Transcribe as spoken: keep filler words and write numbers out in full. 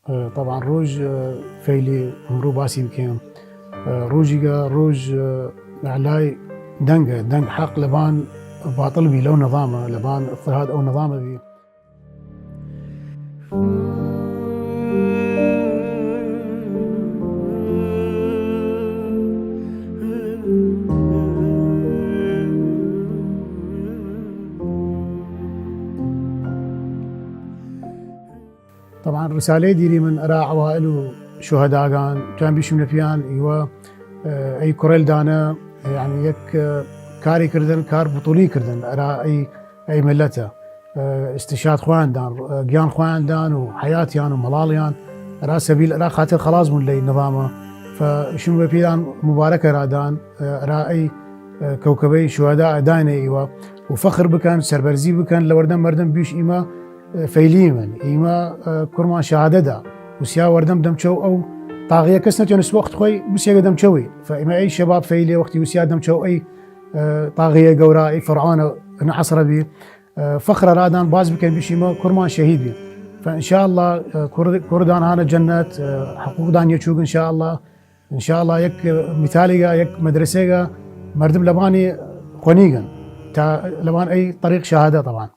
ئە، تەبعەن رووژ، ئە، فەیلی ئمڕوو باسی بکەیم. ئە، رووژیگە رووژ، ئە، ئەلای دەنگە، دەنگ حەق لەبان باتڵ بی لەو نظامە، لەبان اضطهاد ئەو نظامە بی. تەبعەن رسالەی دیریمن ئەرا عەوائل و شوهەداگان، تویان بیشم لە پیان ئیوە، ئە، ئەی کوڕەیل دانە، یەعنی یەک، ئە، کاری کردن، کار بوتوڵی کردن ئەرا ئەی، ئەی ملەتە. ئە، استشهاد خوەیان دان، ئە، گیان خوەیان دان و حەیاتیان و مەڵاڵیان ئەرا سەبیل، ئەرا خاتر خەڵاس بوون لەی نظامە. فشم وە پیان مبارەکە ئەرا دان، ئە، ئەرا ئەی، ئە، کەوکەبەی شوهەدا ئەداینە ئیوە و فەخر بکەن، سەربەرزی بکەن لەوەردەم مەردم بیش ئیمە، ئە، فەیلیمن، ئیمە، ئە، کورمان شەهادەدا. وسیا وەردەم دەمچەو ئەو تاغیە کەس نەتوێنست وەخت خوەی بسیەگە دەمچەوی. فئیمە ئەی شەباب فەیلی وەختی وسیا دەمچەو ئەی، ئە، تاغیە گەورا، ئەی فەرعۆنە نەعەسرە بی، ئە، فەخر ئەرا دان باس بکەن بیشیمە کورمان شەهید بی. فئن شاء اللە، ئە، کور-، کوردان هانە جەنەت، ئە، حقوقدان یەچووگ ئن شاء اللە. ئن شاء اللە یەک، ئە، میتالیگە، یەک مەدرەسەیگە مەردم لەبانی خوەنیگن تا لەبان ئەی طریق شەهادە تەبعەن.